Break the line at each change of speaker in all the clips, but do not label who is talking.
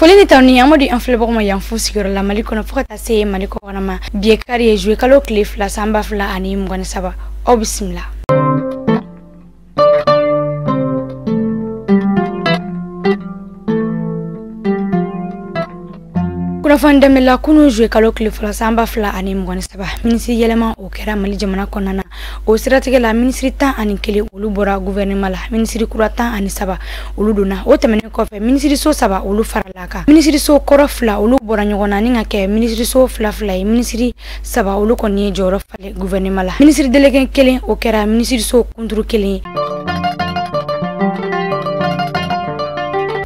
Foli ni tanu an di an filɛbagaw ma yan fo sigiyɔrɔ la Mali kɔnɔ fo ka taa se Mali kɔnɔ ma. Bi ye kari ye juillet kalo tile 2 san 2023. Aw bisimila. Kunnafoni daminɛ la kunun juillet kalo tile 1 san 2023, minisiri yɛlɛma o kɛra Mali jamana kɔnɔna na. O siratigɛ la minisiri 11 olu bɔra gouvernement la, minisiri kura 13 olu donna. O tɛmɛnen kɔfɛ minisiriso 3 olu farala a kan. Minisiriso kɔrɔ 2 olu bɔra ɲɔgɔn na ni ka kɛ minisiriso 2 2 ye. Minisiri 3 olu kɔni ye jɔyɔrɔ falen gouvernement la. Minisiri délégué 1 o kɛra minisiriso kunturu 1 ye.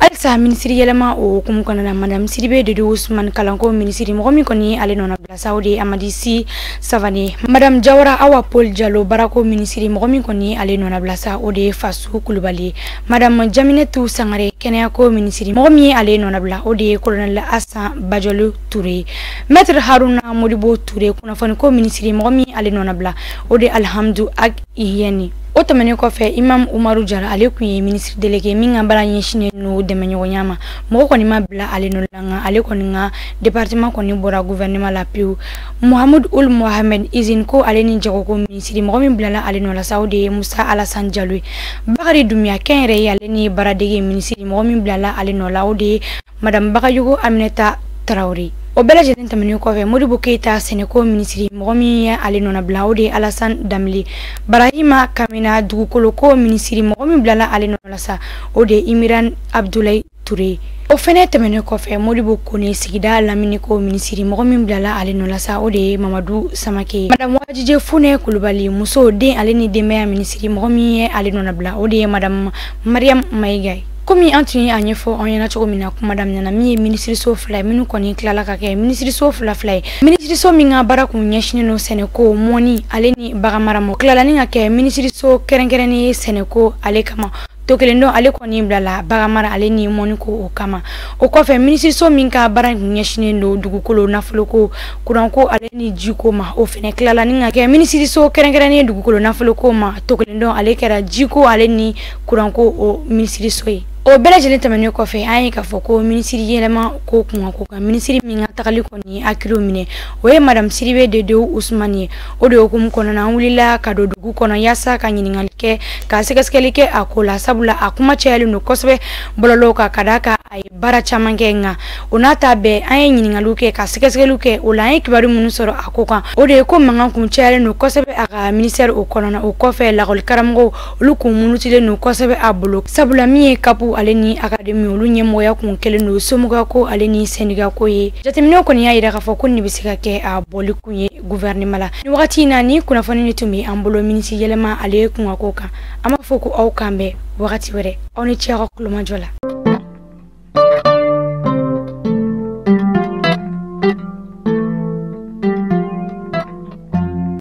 Halisa minisiri yɛlɛma o hukumu kɔnɔna na, madame Sidibe Dedeau Ousmane kalanko minisiri, mɔgɔ min kɔni ye ale nɔnabila sa o de ye Amadi Si Savane. Madame Jawara Awa Paul Jalo baarako minisiri, mɔgɔ min kɔni ye ale nɔnabila sa o de ye Fasu Kulubali ye. Madame Jaminetu Sangare kɛnɛyako minisiri, mɔgɔ min ye ale nɔnabila o de ye colonel Asan Bajɔlu Ture. Maître Haruna Modibo Ture kunnafoniko minisiri, mɔgɔ min ye ale nɔnabila o de ye Alhamdu Ag Iyeni. O tɛmɛnen kɔfɛ Imam Umaru Jara ale tun ye minisiri délégué min ka baara ɲɛsinnen don dɛmɛɲɔgɔnya ma. Mɔgɔ kɔni ma bila ale nɔ la, nka ale kɔni ka département kɔni bɔra gouvernement la pewu. Mohamed Ould Mohamed Izine ko ale ni jagoko minisiri, mɔgɔ min bilala ale nɔ la sa o de ye Musa Alassane Jalo ye. Bakari Dumbuya kɛnyɛrɛye ale ni baaradege minisiri, mɔgɔ min bilala ale nɔ la o de ye madame Bagayogo Aminata Traoré. O bɛɛ lajɛlen tɛmɛnen kɔfɛ Modibo Keyita sɛnɛko minisiri, mɔgɔ min ye ale nɔnabila o de ye Alassane Dambélé. Barahima Kamina dugukoloko minisiri, mɔgɔ min bilala ale nɔ la sa o de ye Imiran Abdoulaye Touré. O fɛnɛ tɛmɛnen kɔfɛ Modibo Kone sigida laminiko minisiri, mɔgɔ min bilala ale nɔ la sa o de ye Mamadu Samake. Madame Wajije Fune Kulubali muso den ale ni denbaya minisiri, mɔgɔ min ye ale nɔnabila o de ye madame Mariam Mayiga. Komi an tun ye a ɲɛfɔ aw ɲɛna cogo min na kuma daminɛ na, min ye minisiriso 2 ye minnu kɔni tilala ka kɛ minisiriso 2 2 ye. Minisiriso min ka baara kun ɲɛsinnen don sɛnɛko, mɔni ale ni baganmara ma, tilala ni ka kɛ minisiriso kɛrɛnkɛrɛnnen ye sɛnɛko ale kama. To kelen dɔn ale kɔni bilala baganmara ale ni mɔniko o kama. O kɔfɛ minisiriso min ka baara kun ɲɛsinnen don dugukolo nafoloko, kuranko ale ni jiko ma, o fɛnɛ tilala ni ka kɛ minisiriso kɛrɛnkɛrɛnnen ye dugukolo nafoloko ma. To kelen dɔn ale kɛra jiko ale ni kuranko o minisiriso ye. O bɛɛ lajɛlen tɛmɛnen kɔfɛ an ye k'a fɔ ko minisiri yɛlɛma ko kunkan ko kan, minisiri min ka tagali kɔni ye hakiliw minɛ o ye madame Sidibe Dedeau Ousmane ye. O de hukumu kɔnɔna na an wulila ka don dugu kɔnɔ yaasa ka ɲininkali kɛ, ka sɛgɛsɛgɛli kɛ a ko la, sabula a kuma cayalen don kosɛbɛ bɔlɔlɔw kan ka d'a kan a ye baara caman kɛ. Nka o n'a ta bɛɛ an ye ɲininkaliw kɛ ka sɛgɛsɛgɛliw kɛ, o la an ye kibaru minnu sɔrɔ a ko kan o de ye ko mankan kun cayalen don kosɛbɛ a ka ministère o kɔnɔna. O kɔfɛ lakɔli karamɔgɔw olu kun murutilen don kosɛbɛ a bolo, sabula min ye kapu ale ni akademi olu ɲɛmɔgɔya kun kɛlen don somɔgɔya ko ale ni syndicat ko ye. Jateminɛw kɔni y'a yira k'a fɔ ko nin bɛ se ka kɛ a bɔli kun ye gouvernement la. Nin wagati in na ni kunnafoni de tun bɛ an bolo minisiri yɛlɛma ale kunkan ko kan. An b'a fɔ ko aw k'an bɛn wagati wɛrɛ. Aw ni ce aw ka kulomajɔ la.